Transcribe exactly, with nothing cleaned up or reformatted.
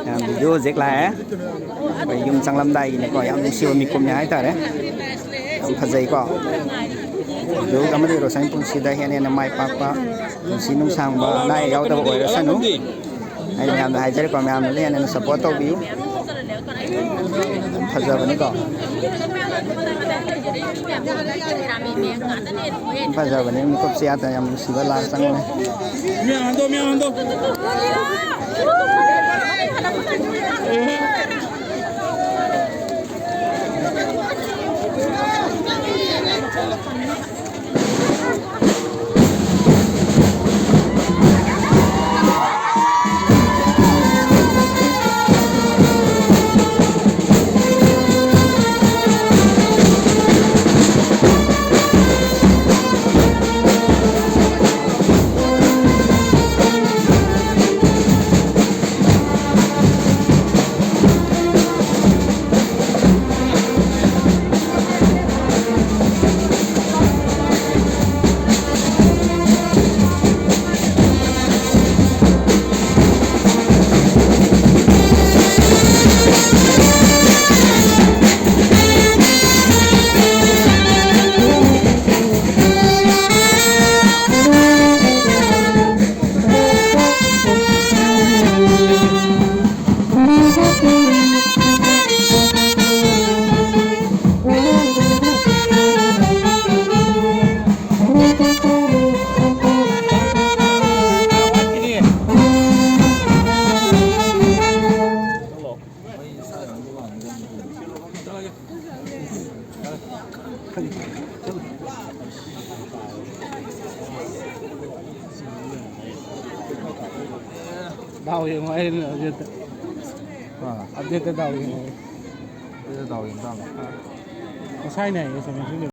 ꯃꯌꯥꯝ ꯚꯤꯗꯤꯑꯣ ꯍꯧꯖꯤꯛ ꯂꯥꯛꯑꯦ꯫ ꯑꯩꯈꯣꯏ ꯌꯨꯝ ꯆꯪꯂꯝꯗꯥꯏꯒꯤꯅꯦꯀꯣ, ꯌꯥꯝ ꯅꯨꯡꯁꯤꯕ ꯃꯤꯀꯨꯞꯅꯦ ꯍꯥꯏꯇꯥꯔꯦ꯫ ꯌꯥꯝ ꯐꯖꯩꯀꯣ꯫ ꯖꯣꯁ ꯑꯃꯗꯤ ꯔꯣꯁꯟ ꯄꯨꯟꯁꯤꯗ ꯍꯦꯟꯅ ꯍꯦꯟꯅ ꯃꯥꯏ ꯄꯥꯛꯄ, ꯄꯨꯟꯁꯤ ꯅꯨꯡꯁꯥꯡꯕ, ꯑꯅꯥ ꯑꯌꯦꯛ ꯌꯥꯎꯗꯕ ꯑꯣꯏꯔꯁꯅꯨ꯫ ꯑꯩ ꯃꯌꯥꯝꯗ ꯍꯥꯏꯖꯔꯤꯀꯣ, ꯃꯌꯥꯝꯅ ꯍꯦꯟꯅ ꯍꯦꯟꯅ ꯁꯞꯄꯣꯔꯠ ꯇꯧꯕꯤꯌꯨ꯫ ꯐꯖꯕꯅꯤꯀꯣ꯫ ꯐꯖꯕꯅꯤ, ꯃꯤꯀꯨꯞꯁꯦ ꯌꯥꯗ ꯌꯥꯝ ꯅꯨꯡꯁꯤꯕ ꯂꯥꯛ ꯆꯪꯕꯅꯦ꯫ ꯗꯥꯎ ꯌꯦꯡꯉꯣ, ꯑꯩꯅ ꯑꯞꯗꯦꯠꯇ꯫ ꯑꯥ꯫ ꯑꯞꯗꯦꯠꯇ ꯗꯥꯎ ꯌꯦꯡꯉꯣ꯫ ꯑꯞꯗꯦꯠꯇ ꯗꯥꯎ ꯌꯦꯡ ꯇꯥꯕꯅꯤ꯫ ꯉꯁꯥꯏꯅꯦ ꯑꯦꯁ ꯑꯦꯝ ꯑꯦꯁ